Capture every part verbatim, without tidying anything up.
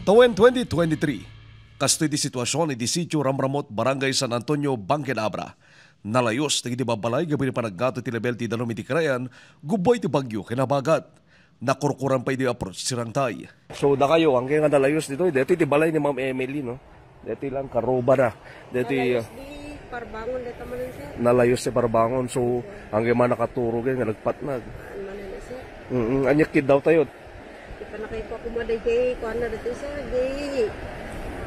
Tawen twenty twenty-three, kastoy ti situasion iti Sitio Ramramut, Barangay San Antonio, Bangked Abra. Nalayos dagiti babbalay gapu iti panagngato ti lebel ti danum iti karayan, gubbuay ti bagyo ken habagat. Nakurkuran pay idi approach ti rangtay. So, dakayo, angge nga nalayos ditoy, deti ti balay ni Ma'am Emily, no? Deti lang, karuba na. Deti, Nalayos ah, di parbangon deta manen, sir. Nalayos ti parbangon. So, angge man nakaturog, eh, nga nagpatnag. Ano manen, sir? Mm, anya kiddaw tayo. Di pa nakaipo ako madayjay, kuan na dito, sir. Di,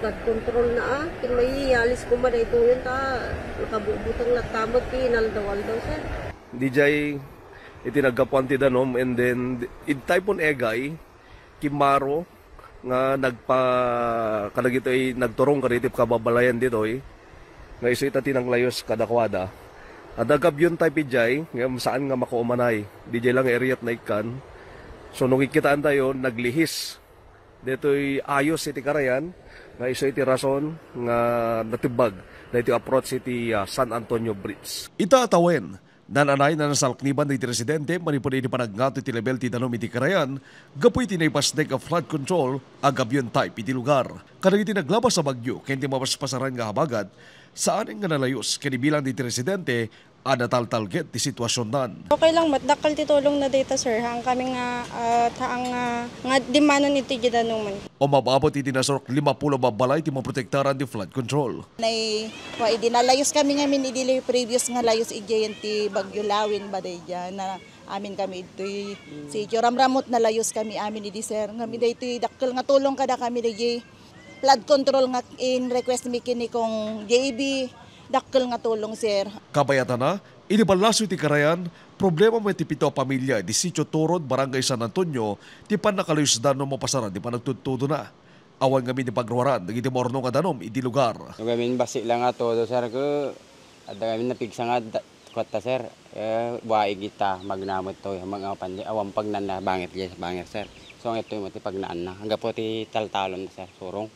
flood control na, ah. Kin may alis ko madaytoyen ta, nakabubutang na tamot, pinaldaw-aldaw, sir. Dijay, iti naggapuan ti danum, and then, id Typhoon Egay, Kimaro, nga nagpa-, kadagitoy nagturong kadagiti kababalayan ditoy, nga isu ita ti nanglayos kadakuada. Adda gabion tayo pidjay, nga saan nga makaumanay. Dijay lang area ti naikkan. So, no kikitaentayo, naglihis. Ditoy ayos iti karayan, nga isu iti rason nga natibbag daytoy approach iti, ah, San Antonio Bridge. Ita a tawen, nananay na nasalkniban dagiti residente manipud idi panagngato ti level ti danum iti karayan gapu iti naipasnek a flood control a gabion type iti lugar. Kadagiti naglabas a bagyo ken ti mapaspasaran nga habagat, saan nga nalayos ken ibilang dagiti residente a nataltalged ti situasiondan. Okay lang met, dakkel ti tulong na dayta, sir. Haan kami nga, ah, haan nga, nga dimmanon iti gidanuman. Umababot iti nasurok lima pulo a babbalay ti maprotektaran ti flood control. Nay, wa, idi nalayos kami ngamin, idi previous nga layos idiay ti Bagyo Lawin, ba daydiay, na amin kami idtoy sitio Ramramut, nalayos kami amin idi, sir. Ngamin daytoy dakkel nga tulong kada kami daydiay flood control nga in-request mi ken ni Kong J B, dakkel nga tulong, sir. Kabayatana, idi ballaso iti karayan, problema met ti pito a pamilya iti Sitio Turod, Barangay San Antonio, ti pannakalayusda no mapasaran ti panagtudtudona. Awan ngamin ti pagruaran dagiti maurnong a danum iti lugar. No gamin bassit la nga todo, sir, ket adda ngamin napigsa nga da-, kuatta, sir. Eh, waig ita, magna met toy, mag-, apan di, awan pagnaan na bangir, yes, bangir, sir. So, itoy met ti pagnaanna. Anggapo ti taltalon, sir, surong.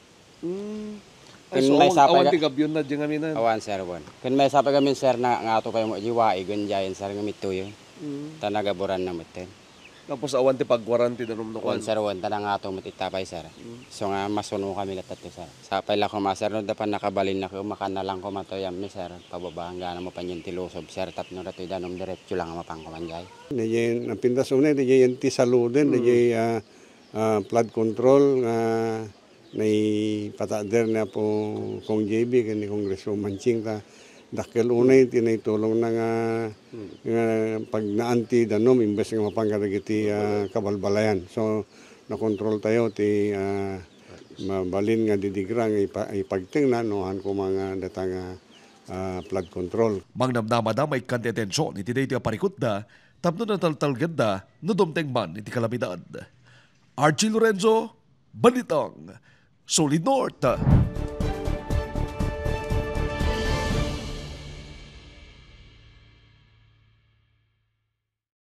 Mm. Ay, Kun so, may awan, sapay awan ga- ti gabion na di ngamin, ah. Awan, sir, awan. Kun may sapay gamin, sir, na, ngato pay mo, di waig, wen diayen, sir, nga mittuyo. Mm. Ta nagaburan na met, eh. Tapos awan ti pagwaran ti danum no Wen, kuan. Sir, wen, ta nangato met ita pay, sir. Mm. So nga, masuno kami latta to, sir. Sapay la koma, sir, no, dapan nakabalin na ko, makan na lang koma to, yammi, sir. Pababa, hanggang mo panyen ti lusob, sir, tapno datoy danum, diretso lang mapan koma diay. Diay, napintas unay, diay, yan ti saluden, Mm. diay, ah, ah, flood control, nga naipatader ni Apo Kong J B ken ni Congresswoman Ching ta dakkel unay ti naitulongna nga, nga pagnaan ti danum imbes nga mapan kadagiti, ah, kabalbalayan. So, nakontrol tayo ti, ah, mabalin nga didigra nga ipa-, ipagtengna no han koma nga data nga, ah, flood control. Mangnamnamada maikkan ti atension iti daytoy a parikutda tapno nataltalgedda no dumteng man iti kalamidad. Archie Lorenzo, Balitang Solid North.